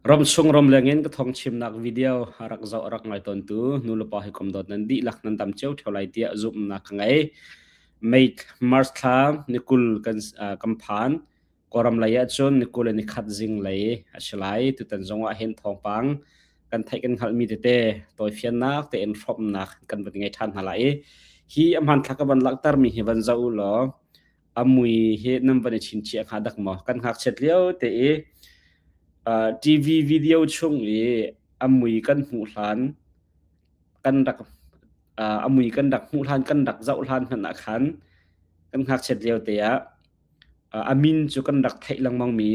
Ramchung ramleng in ka thawngchimnak video a rak zoh a rak ngai tawntu nulepa hawikom dawt nan dihlak nan dam cio ṭheo lai tiah zumhnak ka ngei. May March thla ni 20 kan phan. Kawlram lei ahcun ni 21 zinglei a si lai. Tutan zong ah hin thawngpang kan theih kan hngalhmi tete tawifiannak tein hrawmhnak kan van ngei ṭhan hna lai i hi a hmanthlak ka van langhtermi hi van zoh u law a mui hi nan van i chingchiah hnga dak maw? Kan ngakchiat lio te i TV video chung i a mui kan hmuh hlan kan rak a mui kan rak hmuh hlan kan rak zoh hlan hmanh ah khan kan ngakchiat lio te ah a min cu kan rak theih lengmang mi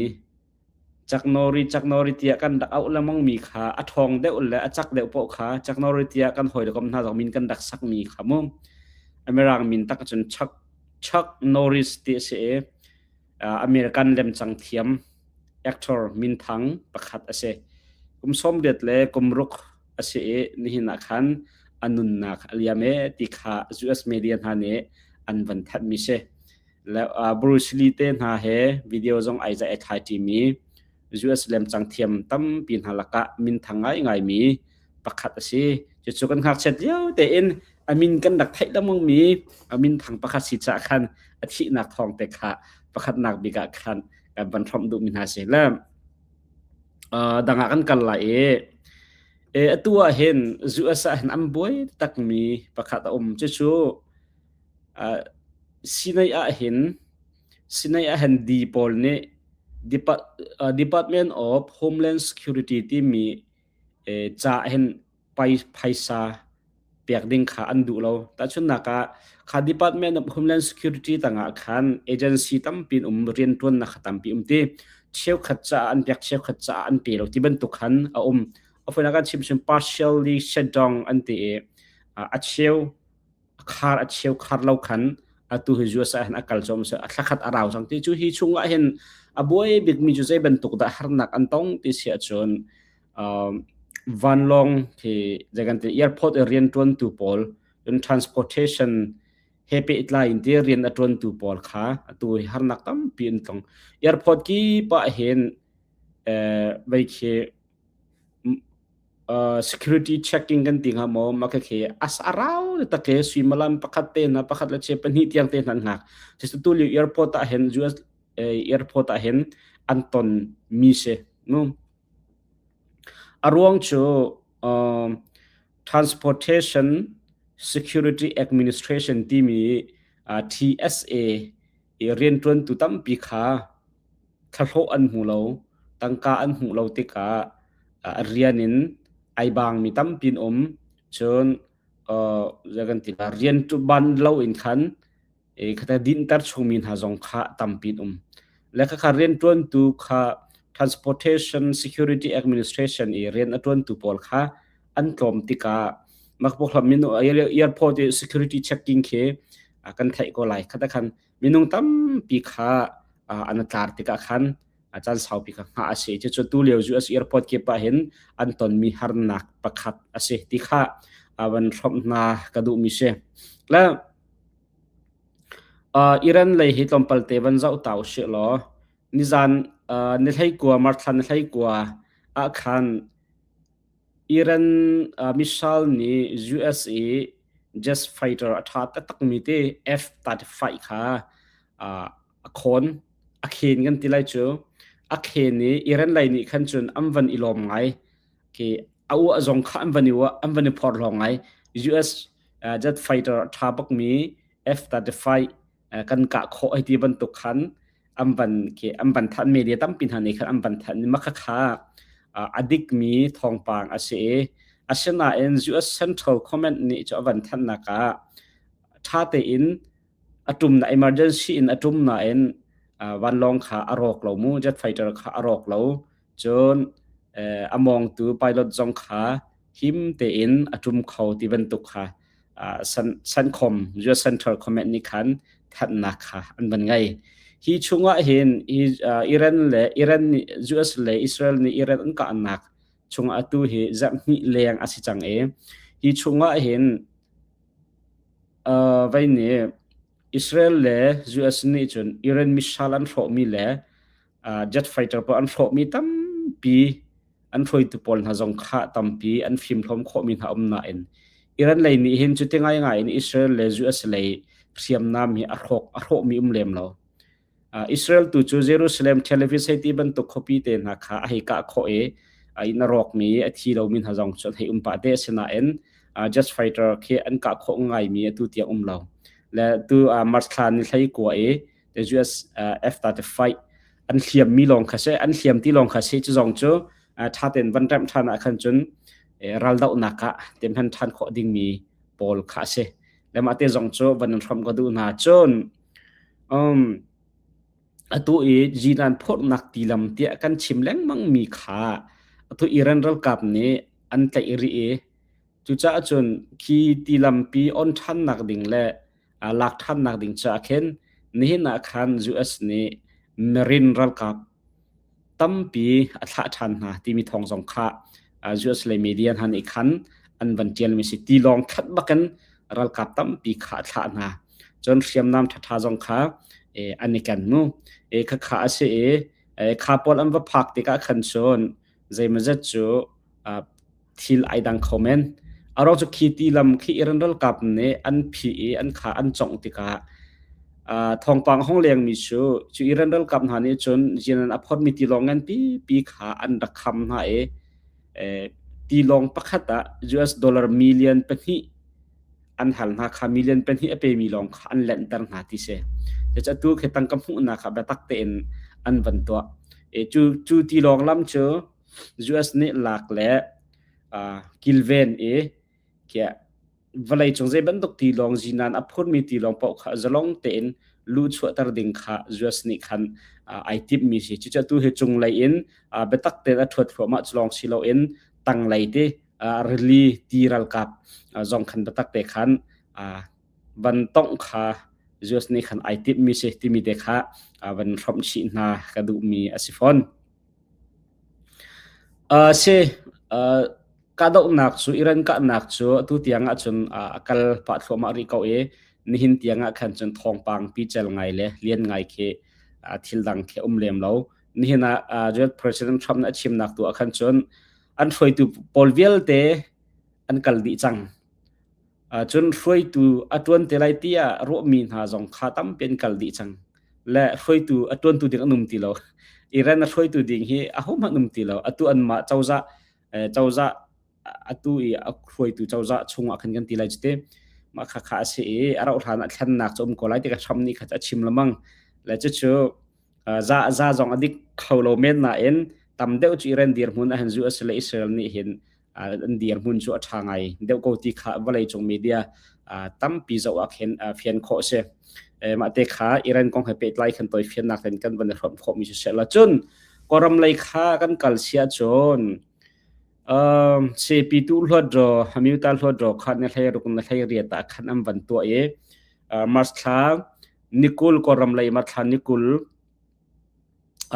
Chuck Norris Chuck Norris tiah kan rak auh lengmang mi kha a ṭhawng deuh le a cak deuh paoh kha Chuck Norris tiah kan hawi le kom hna zong min kan rak sakmi kha mu. A mirang min tak cun Chuck Chuck Norris ti a si i American lemcang thiam actor minthang pakhat a si. Kum 18 le kum ruk a si i nihin ah khan a nunnak a liam e ti kha US media hna nih an van thanhmi si. Le Bruce Lee te hna he video zong ai zai ai thlai ṭimi US lemcang thiam tampi hna lakah minthang ngaingaimi pakhat a si. Cucu kan ngakchiat lio tein a min kan rak theih lengmangmi a minthang pakhat si caah khan a thihnak thawng te kha pakhatnak bik ah khan kan van hrawmh duhmi hna si. Le dang ah kan kal lai i atu ah hin US ah hin an buai takmi pakhat a um. Cucu Sinai ahhin Sinai ahhin di pawl nih Department of Homeland Security timi ca ahhin phaisa pek ding kha an duh lo. Tahchunhnak ah, kha Department of Homeland Security tangah khan agency tampi an um, rianṭuannak kha tampi um ti. Cheukhat caah an pek, cheukhat caah an pe lo ti bantuk khan a um. A fawinak ah chim cun partially shutdown an ti i a cheu a khar a cheu khar lo khan atu hi US ah hin a kal chom a thlakhat a rau cang ti cu hi chungah hin a buai bikmi cu zei bantuk dah harnak an tong ti si ahcun vanlawng khi zeikan ti airport i rianṭuantu pawl cun transportation he pehtlai in ti rian a ṭuantu pawl kha atu hi harnak tampi an tong. Airport ki pah hin vei khi Security checking kan ti hnga maw mah khikhi a rau tak i suimilam pakhat te hna pakhat le cheu pahnih tiang te hna an hngak. Cucu tulio airport ah hin US airport ah hin an ton mi si. Nu. A ruang cu Transportation Security Administration timi TSA i rianṭuantu tampi kha thlahlawh an hmu lo, tangka an hmuh lo tikah a rian in ai baangmi tampi an um. Cun zei kan ti lai rian ban loin khan khata dinhter chungmi hna zong kha tampi an um. Le khakha rianṭuantu kha Transportation Security Administration i rian a ṭuantu pawl kha an tlawm tikah airport i security checking khi kan theih ko lai. Khata khan minung tampi kha an tlar tikah khan caan saupi kha hngah a si. Cucu tulio US airport kip ah hin an tonmi harnak pakhat a si ti kha van hrawmh hna ka duhmi si. Le Iran lei hi tlawmpal te van zoh ta usih law nizan ni 19 March thla ni 19 ah khan Iran missile nih US i jet fighter a ṭha taktakmi te F-35 kha a khawn, a khen kan ti lai cu. A khen i Iran lei nih khan cun an van i lawm ngai. Khi a uah zong kha an van i uah, an van i phorhlaw ngai. US jet fighter a ṭha bakmi F-35 kan kah khawh hei ti bantuk khan an van khi an van thanh media tampi hna nih khan an van thanh ma kha kha a dikmi thawngpang a si i asinain US Central Command nih cu a van thanhnak ah ṭha tein a ṭum na emergency in a ṭum nain vanlawng kha a rawk lo mu jet fighter kha a rawk lo Cun a mawngtu pilot zong kha him tein a ṭum kho ti bantuk kha CENTCOM, US Central Command nih khan thanhnak kha an van ngei. Hi chungah hin Iran le Iran nih US le Israel nih Iran an kahnak chungah atu hi zarhhnih leng a si cang i hi chungah hin vei nih Israel le US nih cun Iran missile an hrawhmi le jet fighter pawl an hrawhmi tampi. An hruaitu pawl hna zong kha tampi an fimhlawm khawhmi hna um nain Iran lei nih hin cuti ngaingai in Israel le US lei hriamnam hi a hrawk a hrawhmi um lem lo. Israel tu cu Jerusalem Tel Aviv hei ti bantuk khuapi te hna kha a hei kah khawh i inn a rawkmi a thi lomi hna zong cu an hei um pah te. Asinain jet fighter khi an kah khawh ngaimi atu tiang um lo. Le tu March thla ni hlei kua i the US F-35 an hliammi lawng kha si an hliam ti lawng kha si cu zong cu ṭha tein van remh ṭhan ah khan cun raldohnak ah temhen ṭhan khawh dingmi pawl kha a si. Le mah te zong cu van in hrawmh ka duh hna. Cun um, atu i zinan phorhnak tilam tiah kan chim lengmangmi kha atu Iran ralkap nih an tlaih rih i cucaah cun khi tilampi on ṭhannak ding le lak ṭhannak ding caah khin nihin ah khan US nih Marine ralkap tampi a thlah ṭhan hna timi thawng zong kha US lei media hna nih khan an van ṭialmi si. Tilawng khat bakin ralkap tampi kha a thlah hna. Cun hriamnam ṭhaṭha zong kha an i ken mu. Khakha a si i kha pawl an va phak tikah khan cun zeimawzat cu thil ai dang kho men. Aro cu khi ti lam khi Iran ralkap nih an phih i an kha an congh tikah thawngpang hong lengmi cu cu Iran ralkap hna nih cun zinan a phormi tilawng ngan pipi kha an rak kham hna i tilawng pakhat ah US dollar million pahnih an hal hna kha million pahnih a pemi lawng kha an lenhter hna ti si. Cucu atu khi tangka hmuhnak kha biatak tein an van tuah. E, cu cu tilawng lam cu US nih lak le kilven i khiah vawleicung zei bantuk tilawng zinan a phurmi tilawng paoh kha zalong tein luhchuahter ding kha US nih khan ai timhmi si. Cucu atu hi cunglei in biatak tein a ṭhuat thluahmah cu lawng si loin tanglei ti rili ti ralkap zong khan biatak te khan van tongh kha US nih khan ai timhmi si timi te kha van hrawmh chih hna ka duhmi a si fawn. Si, kahdohnak cu Iran kahnak cu atu tiang ahcun a kal pah thluahmah rih ko i nihin tiang ah khan cun thawngpang pical ngai le lian ngai khi thil dang khi a um lem lo. Nihin ah President Trump nih a chimnak tu ah khan cun an hruaitu pawl vialte an kal dih cang. Cun hruaitu a ṭuan te lai tiah ruahmi hna zong kha tampi an kal dih cang. Le hruaitu a ṭuantu ding an um ti lo. Iran a hruaitu ding hi ahohmanh um ti lo. Atu anmah cozah cozah atu i a hruaitu cozah chungah khan kan ti lai cu Mah kha kha a si i a rauh hlan ah thlennak cu um ko lai ti ka Trump nih kha a chim lengmang. Le cucu za za zong a dik kho lo men nain tam deuh cu Iran dirhmun ah hin US le Israel nih hin an dirhmun cu a ṭha ngai deuh ko ti kha vawleicung media tampi zoh ah khin fian khawh a si. Mah te kha Iran kong he pehtlai khan toi fiannak in kan van i hrawmh khawhmi si seh la cun Kawlram lei kha kan kal si ahcun CP tu hluat ro Hamilton hluat ro kha na hlei ruk na hlei riat ah khan an van tuah i March thla nikul Kawlram lei March thla nikul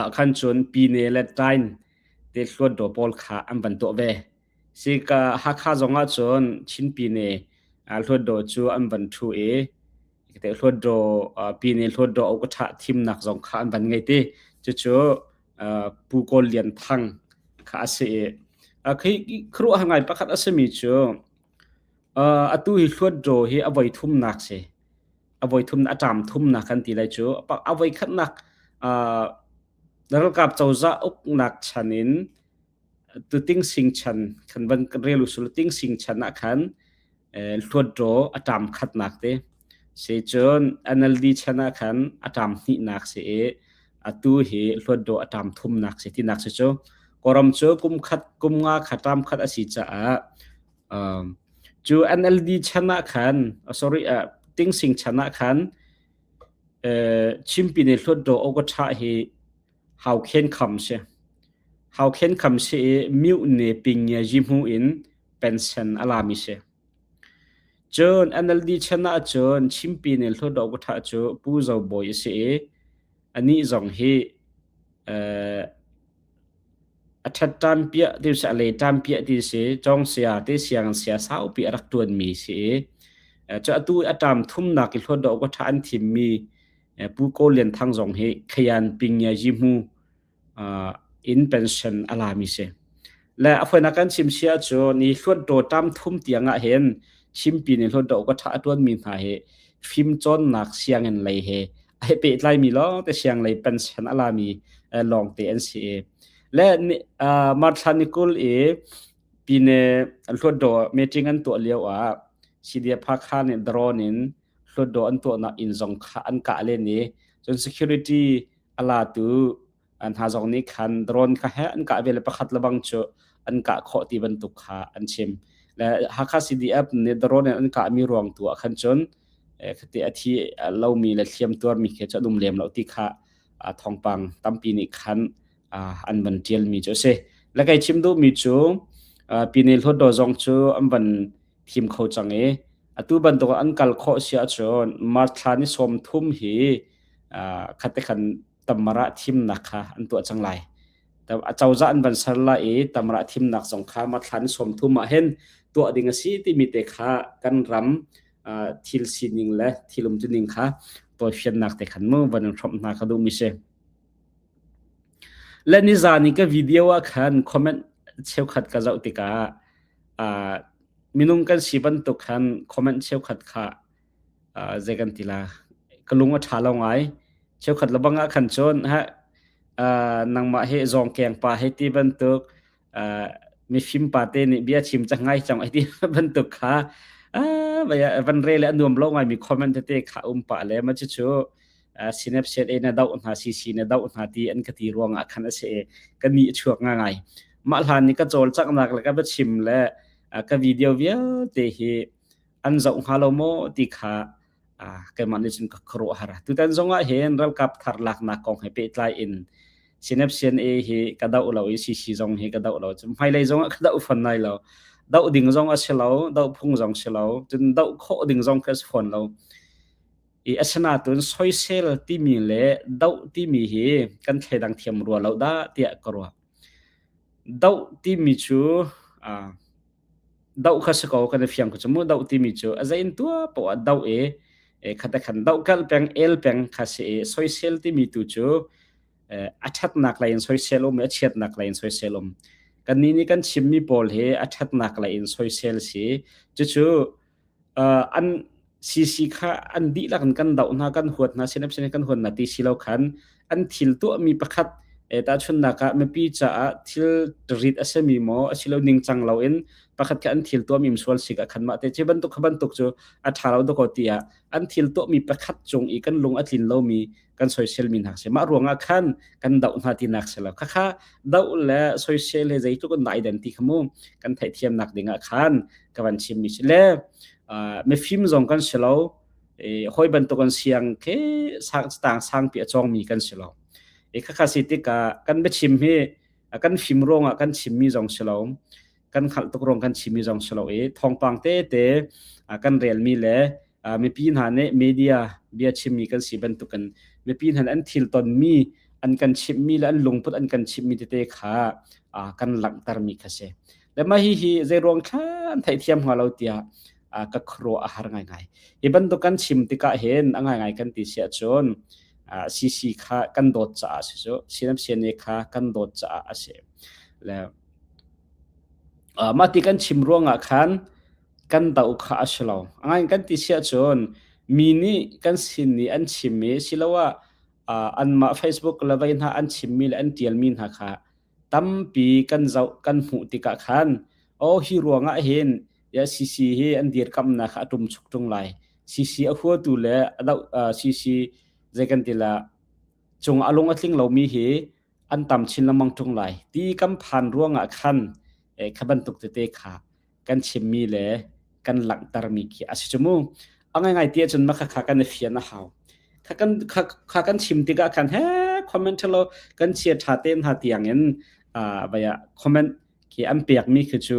ah khan cun Pine le Tain te hluatdaw pawl kha an van tuah ve. Sika Hakha zong ah cun Chin Pine hluatdaw cu an van ṭhu i te hluatdaw Pine hluatdaw okatha thimnak zong kha an van ngei ti. Cucu Pu Kawl Lian Thang kha a si i khi khuaruahhar ngai pakhat a simi cu atu hi hluatdaw hi a voi thumnak si. A voi thum a ṭam thumnak kan ti lai cu. A voi khatnak Ralkap cozah uknak chan in tutingsing chan kan van rel usul tingsing chan ah khan hluatdaw a ṭam khatnak te si cun NLD chan ah khan a ṭam hnihnak si i atu hi hluatdaw a ṭam thumnak si tinak si cu Kawlram cu kum khat kum nga kha ṭam khat a si caah cu NLD chan ah khan sorry tingsing chan ah khan Chimpine Hluatdaw Awkaṭha hi Haukhen kham si. Haukhen kham si i Myuhne Pingngia Yihmu in pension a lami si. Cun NLD chan ahcun Chimpine Hluatdaw Awkaṭha cu Pu Zo Bawi a si i anih zong hi A ṭhat ṭampiah ti si, a le ṭampiah ti si, cawngsia te siangsia saupi a rak ṭuanmi si i cu atu a ṭam thumnak i hluatdaw ka ṭha an thimmi Pu Kawl Lian Thang zong hi Khayan Pingia Yihmu in pension a lami si. Le a foinak kan chim sia cu ni hluatdaw ṭam thum tiang ah hin Chimpi nih hluatdaw ka ṭha a ṭuanmi hna hi fimcawnnak sianginn lei he a he pehtlaimi lawngte siang lei pension a lami lawngte an si i le Marthla ni 20 i pine hluatdaw meeting an tuah lio ah CDF Hakha nih drone in hluatdaw an tuahnak inn zong kha an kah len i cun security a latu hna zong nih khan drone kha he an kah ve le pakhat lebang cu an kah khawh ti bantuk kha an chim. Le Hakha CDF nih drone in an kahmi ruang tu ah khan cun khati a thi lomi le hliam tuarmi khi cu an um lem lo ti kha thawngpang tampi nih khan an van ṭialmi cu a si. Le kei chim duhmi cu Pine Hlawtdaw zong cu an van thim kho cang i atu bantuk an kal khawh si ahcun March thla ni 30 hi khate khan tamara thimnak kha an tuah cang lai. Acozah an van ser lai i tamara thimnak zong kha mathlan 30 ah hin tuah ding a si timi te kha kan ram thil sining le thil umtuning kha tawifiannak te khan mu van in hrawmh hna ka duhmi si. Le nizan i ka video ah khan comment cheukhat ka zoh tikah minung kan si bantuk khan comment cheukhat kha zei kan ti la ka lung a ṭha lo ngai. Cheukhat lebang ah khan cun ha nangmah hi zawngkeng pa hei ti bantuk mifim pa te nih bia chim cang ngai cang ai ti bantuk kha van rel le a nuam lo ngaimi comment tete kha um pah le ma cucu Snapchat e na doh hna CC na doh hna ti an ka ti ruangah khan a si i ka ni a chuak ngai. Mah hlan ni ka cawlcanghnak le ka biachim le ka video vialte hi an zoh hnga lo maw ti kha keimah nih cun ka khuaruahhar. Tutan zong ah hin ralkap thar laknak kong he pehtlai in Sinep CNA hi ka doh lo i CC zong hi ka doh lo. Cun hmailei zong ah ka doh fawn lai lo. Doh ding zong a si lo, doh phung zong si lo, cun doh khawh ding zong ka si fawn lo. I asinain soisel timi le doh timi hi kan thleidang thiam rua lo dah tiah ka ruah. Doh timi cu doh kha si ko kan i fiang ko cu mu doh timi cu a zei in tuah poah ah doh i khat khan doh kalh peng el peng kha si i soisel timi tu cu a ṭhatnak lei in soisel um i a chiatnak lei in soisel um kannih nih kan chimmi pawl hi a ṭhatnak lei in soisel si cucu an CC kha an dihlak in kan doh hna, kan huat hna, sinep sin kan huat hna ti si lo khan an thil tuahmi pakhat tahchunhnak ah mipi caah thil rit a simi maw asilo ningcang loin pakhat kha an thil tuahmi sual sik ah khan mah te ci bantuk kha bantuk cu a ṭha lo dakaw tiah an thil tuahmi pakhat cung i kan lung a tlin lomi kan soisel mi hna si mah ruangah khan kan doh hna tinak si lo khakha doh le soisel he zeitluk in dah ti kha mu kan theihthiamnak ding ah khan ka van chimmi si le mifim zong kan si lo hoi bantuk an siang ke sang tang sangpi a cawngmi kan si lo e khakha si tikah kan biachim hi kan fim ruangah kan chimmi zong si lo kan hngalh tuk ruang kan chimmi zong si lo i thawngpang te te kan relmi le mipi hna nih media bia chimmi kan si bantukin mipi hna nih an thil tonmi an kan chimhmi le an lungput an kan chimhmi tete kha kan langhtermi kha si. Le mah hihi zeiruang thla an theihthiam hnga lo tiah ka khuaruah a har ngaingai. Hi bantuk kan chim tikah hin a ngaingai kan ti si ahcun CC kha kan dawt caah si cu CNFCNA kha kan dawt caah a si. Le mah ti kan chim ruangah khan kan doh kha a si lo. A ngai kan ti si ahcun mi nih kan sin nih an chimmi siloah anmah Facebook le vei hna an chimmi le an ṭialmi hna kha tampi kan zoh kan hmuh tikah khan oh hi ruangah hin ya CC hi an dirkamnak kha a ṭum chuk ṭung lai. CC a huatu le a doh CC zei kan ti la cung a lung a tling lomi hi an tam chin lengmang ṭung lai ti kan phan ruangah khan kha bantuk tete kha kan chimmi le kan langhtermi khi a si cu mu. A ngaingai ti ahcun mah khakha kan i fian a hau. Kha kan kha, kha kan chim tikah khan he comment lo kan chia ṭha te hna tiang in vaya comment khi an pekmi khi cu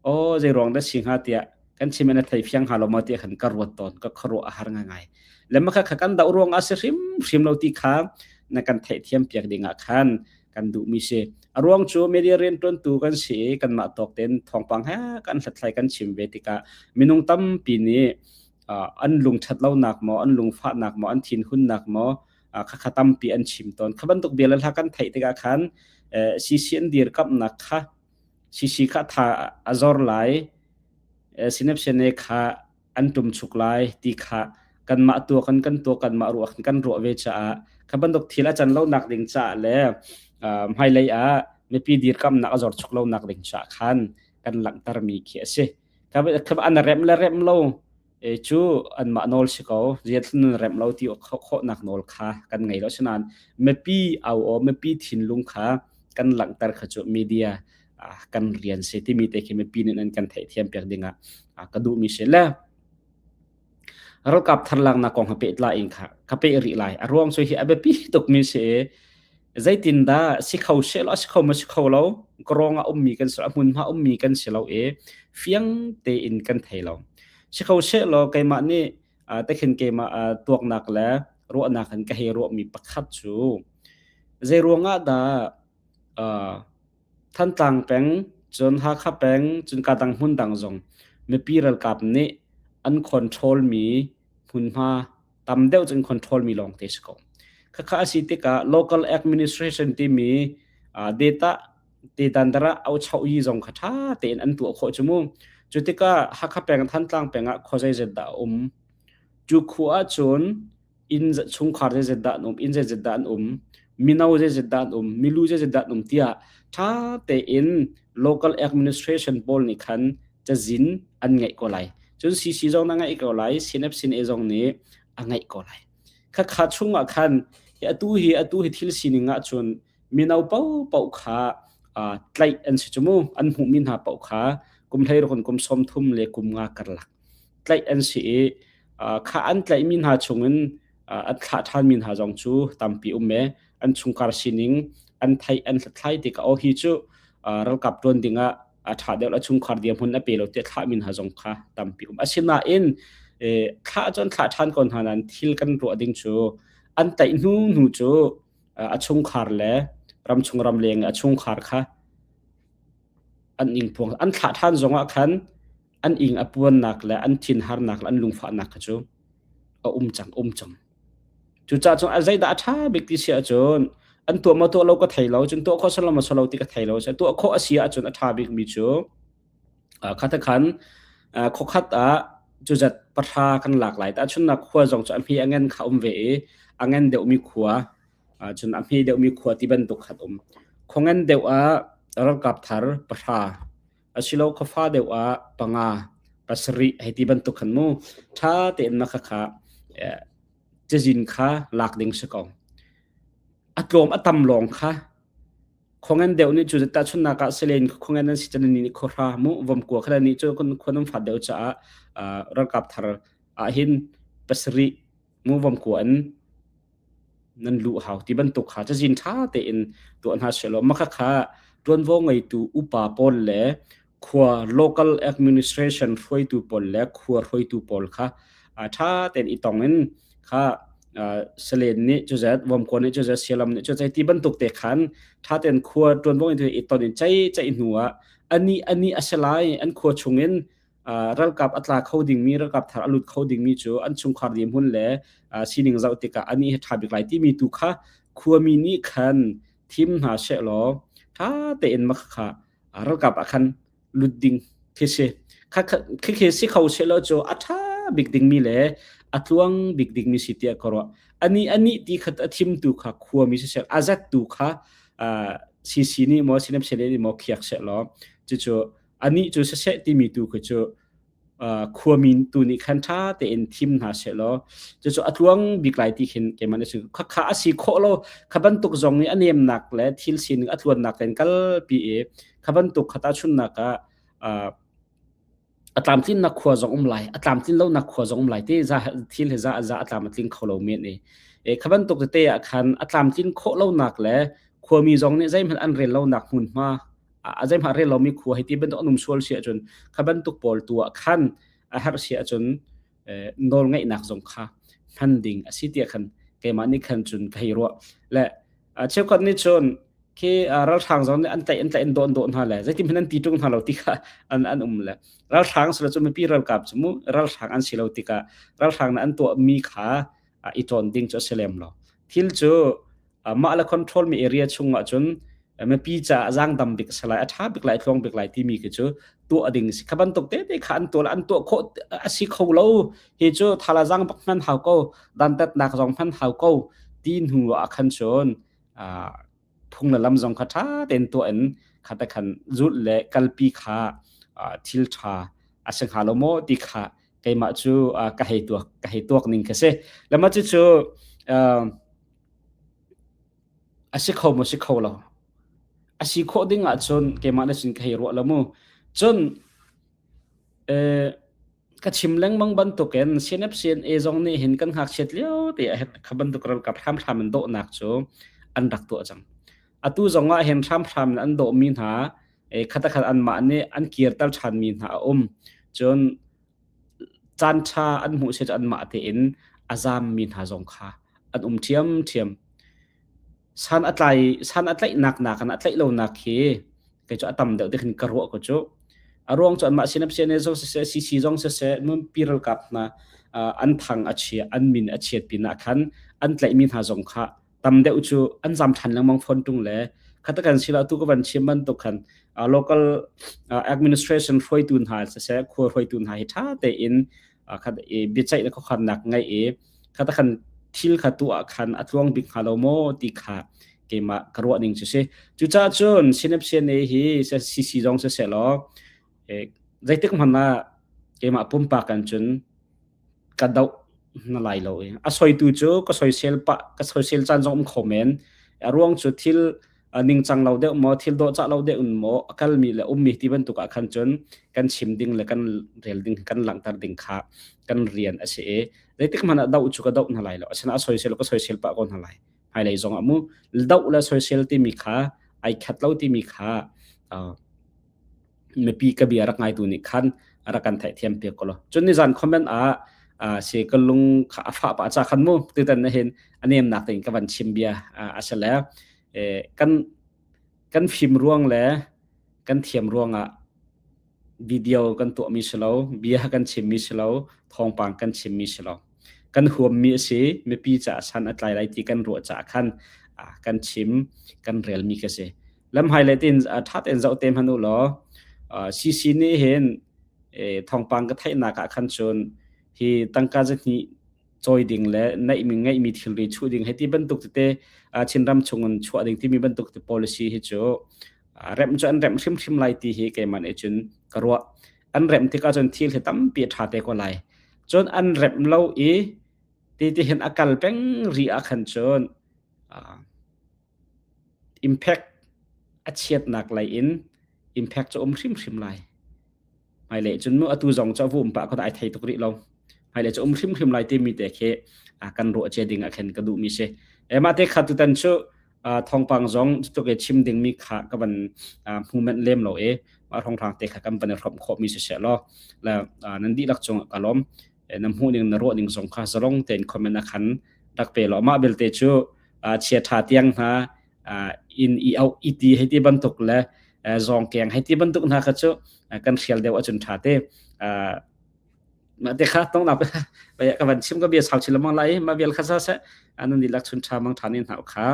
aw zei ruang dah si hnga tiah kan chim in a thei fiang hnga lo maw tiah khan ka ruat tawn ka khuaruah a har ngaingai. Le mah kha kan doh ruang ah si hrimhrim lo ti kha na kan theihthiam piak ding ah khan kan duhmi si. A ruang cu media rianṭuantu kan si i kanmah tawk tein thawngpang he kan hlathlai kan chim ve tikah minung tampi nih an lung ṭhat lonak maw, an lungfahnak maw, an thinhunnak maw khakha tampi an chim tawn. Kha bantuk bia le hla kan theih tikah khan CC an dirkamhnak kha. CC kha tha a zor lai, CNF-CNA kha an ṭumchuk lai ti kha kanmah tuak in kan tuak kanmah ruah kan ruah ve caah kha bantuk thil a can lonak ding caah le hmailei ah mipi dirkamnak a zorchuk lonak ding caah khan kan langhtermi khi a si. Kha an remh le remh lo cu anmah nawl si ko ziathlun nan remh lo ti khawhnak nawl kha kan ngei lo asinain mipi au aw mipi thinlung kha kan langhter kha cu media kan rian si timi te khi mipi nih nan kan theihthiam piak dingah ka duhmi si le ralkap tharlaknak kong ha pehtlai in kha ka peh rih lai a ruang cu hi a biapi tukmi si i zeitindah si kho she lo si kho ma si kho lo krawng ah ummi kan si a hmunhma ummi kan si lo i fiang tein kan thei lo si kho she law keimah nih tekhin keimah tuaknak le ruahnak in ka hei ruahmi pakhat cu zei ruangah dah Thantlang peng, cun Hakha peng, cun kadang hmun dang zong mipi ralkap nih an control mi hmunhma tam deuh cun control mi lawngte si ko. Khakha a si tikah local administration timi data te dandara au chau yi zong kha ṭha tein an tuah khawh cu mu. Cu tikah Hakha peng, Thantlang peng ah khua zeizat dah a um. Cu khua ahcun inn chungkhar zeizat dah an um, inn zeizat dah an um, mino zeizat dah an um, milu zeizat dah an um tiah ṭha tein local administration pawl nih khan cazin an ngeih ko lai. Cun CC zong na ngeih ko lai, CNF CNA zong nih a ngeih ko lai. Khakha chungah khan atu hi atu hi thil sining ah cun mino paohpaoh kha tlaih an si cu mu an hmuhmi hna paoh kha kum 16 in kum 30 le kum nga karlak tlaih an si i kha an tlaihmi hna chungin an thlah ṭhanmi hna zong cu tampi um e an chungkhar sining an theih an hlathlai tikah aw hi cu ralkap ṭuan dingah a ṭha deuh le chungkhar dirhmun a pe lo tiah thlahmi hna zong kha tampi um asinain thlah cu an thlah ṭhan ko hna nain thil kan ruah ding cu an tlaih hnu hnu cu a chungkhar le ramchung ramleng a chungkhar kha an ingpuang an thlah ṭhan zongah khan an ing a puannak le an thinharnak le an lungfahnak kha cu a um cang um cang cucaah cun a zeidah a ṭha bik ti si ahcun an tuah maw tuah lo ka thei lo cun tuah khawh salo maw salo ti ka thei lo tuah khawh a si ahcun a ṭha bikmi cu kha khan khuakhat ah cuzat pahra kan lak lai tahchunnak khua zong cu a hme a ngan kha um ve i a ngan deuhmi khua cun a hme deuhmi khua ti bantuk khat um khua ngan deuh ah ralkap thar pahra asilo khuafa deuh ah panga pasarih hei ti bantuk khan mu ṭha tein na khakha cazin kha lak ding si ko a tlawm a tam lawng kha khongen deuh nih cu tahchunnak ah selen khongen an si chan ni khuahra mu vomkua khala ni cu khua nam fat deuh caah ralkap thar ah hin pasarih mu vomkua an nan luh hau ti bantuk kha cazin ṭha tein tuah hna sehlaw mah khakha ṭuanvo ngeitu upa pawl le khua local administration hruaitu pawl le khua hruaitu pawl kha ṭha tein i tong in kha salen nih cuzat vomkua nih cuzat sialam nih cuzat ti bantuk te khan ṭha tein khua ṭuanvo ngeitu i ton in cei cei hnu ah ani ani a si lai an khua chungin ralkap a tla kho dingmi ralkap thar a lut kho dingmi cu an chungkhar dirhmun le sining zoh tikah ani hi ṭha bik lai timi tu kha khuami nih khan thim hna sehlaw ṭha tein mah kha ralkap ah khan lut ding khi si khi khi si kho sehlaw cu a ṭha bik dingmi le a tluang bik dingmi si tiah ka ruah ani ani ti khat a thimtu kha khuami siseh a zattu kha CC nih maw CNF nih maw khiak sehlaw cucu anih cu siseh timi tu khi cu khuami tu nih khan ṭha tein thim hna sehlaw cucu a tluang bik lai ti khin keimah nih khakha kha a si khawh lo kha bantuk zong nih a nemnak le thil sining a tluannak tein kalpi i kha bantuk kha tahchunnak ah a tlamtlinnak khua zong um lai a tlamtlin lonak khua zong um lai ti za thil hi za za a tlam a tling kho lo men i e kha bantuk tete ah khan a tlamtlin khawh lonak le khuami zong nih zeihmanh an rel lonak hmunhma a zeihmah rel lomi khua hei ti bantuk an um sual si ahcun kha bantuk pawl tu ah khan a herh si ahcun nawl ngeihnak zong kha hman ding a si tiah khan keimah nih khan cun ka hei ruah le cheukhat nih cun khi ralhrang zong nih an tlaih an tlaih an dawn dawn hna le zeitin hmanh an ti ṭung hna lo ti kha an an um le ralhrang sila cu mipi ralkap cu mu ralhrang an si lo tikah ralhrang nih an tuahmi kha i ṭawn ding cu a si lem lo thil cu mah le control mi area chung ah cun. Mipi caah zaangdam bik a si lai, a ṭha bik lai, a tluang bik lai timi khi cu tuah ding si. Kha bantuk tete kha an tuah an tuah khawh a si kho lo. Hi cu thala zaang bak hman hau ko, dantatnak zong hman hau ko ti hnu ah khan cun phung le lam zong kha ṭha tein tuah in kha te khan zulh le kalpi kha thil ṭha a si hnga lo maw ti kha keimah cu ka hei tuak ka hei tuak ning ka si. Le mah cucu a si kho maw si kho lo. A si khawh ding ahcun keimah na sin ka hei ruah lo mu. Cun ka chim lengmang bantukin CNF CNA zong nih hin kan ngakchiat lio te ah kha bantuk ralkap hramhram in dawhnak cu an rak tuah cang. Atu zong ah hin hramhram in an dawhmi hna khatakhat anmah nih an kirter ṭhanmi hna a um. Cun caan ṭha an hmuh si anmah tein a zammi hna zong kha an um ṭhiamṭhiam. San a tlai san a tlaihnak nakin a tlaih lonak khi kei cu a tam deuh ti khin ka ruah ko cu. A ruang cu anmah sinap CNA zong siseh, CC zong siseh, nunpi ralkap hna an thang a chia, an min a chiat pinah khan an tlaihmi hna zong kha tam deuh cu an zam ṭhan lengmang fawn ṭung le khata kan sila tu ka van chim bantuk khan local administration hruaitu hna siseh, khua hruaitu hna hi ṭha tein khat i biaceih le khuakhannak ngeih i khata khan thil kha tuah khan a tluang bik hnga lo maw ti kha keimah ka ruah ning cu si. Cucaah cun CNF CNA hi CC zong siseh law zeitik hmanh ah keimah pumpak kan cun ka doh na lai lo i a soitu cu ka soisel pah ka soisel caan zong um kho men. A ruang cu thil ningcang lo deuh maw thil dawhcah lo deuh in maw a kalmi le ummi ti bantuk ah khan cun kan chim ding le kan rel ding kan langhter ding kha kan rian a si i zeitik hmanh ah doh cu ka doh hna lai lo asinain a soisel ka soisel pah ko hna lai hmailei zong ah mu doh le soisel timi kha ai khat lo timi kha mipi ka bia rak ngaitu nih khan rak kan theihthiam piak ko lo cun nizan comment ah si ka lung kha a fah pah cha khan mu tutan na hin a nemnak tein ka van chim bia a si le kan kan fim ruang le kan thiam ruangah video kan tuahmi si lo bia kan chimmi si lo thawngpang kan chimmi si lo kan huammi a si mipi caah san a tlai lai ti kan ruah caah khan kan chim kan relmi ka si lamhai le tin ṭha tein zoh te hmanh u law CC nih hin thawngpang ka theihnak ah khan cun hi tangka zahnih cawi ding le neihmi ngeihmi thilri chuh ding hei ti bantuk tete Chinram chungin chuah ding timi bantuk te policy hi cu remh cu an remh hrimhrim lai ti hi keimah nih cun ka ruah. An remh tikah cun thil hi tampi a ṭha te ko lai. Cun an remh lo i ti ti hin a kal peng rih ah khan cun impact a chiatnak lei in impact cu um hrimhrim lai. Hmailei cun mu atu zong cu a vum pah kho ai thei tuk rih lo. Hmailei cu um hrimhrim lai timi te khi kan ruah cia ding ah khin ka duhmi si. E mah te kha tutan cu thawngpang zong cutluk i chim dingmi kha ka van hmu manh lem lo i mah hrawnghrang te kha kan van i hrawmh khawhmi si seh law la nan dihlak cung ka lawm. Na hmuh ning na ruah ning zong kha zalong tein comment ah khan rak pe law mah belte cu chia ṭha tiang hna inn i auh i ti hei ti bantuk le zawngkeng hei ti bantuk hna kha cu kan hrial deuh ahcun ṭha te. Mah te kha tongnak ka van chim ka bia sau chin lengmang lai mah vial kha sa seh nan dihlak chun ṭha mang ṭha ne hna kha.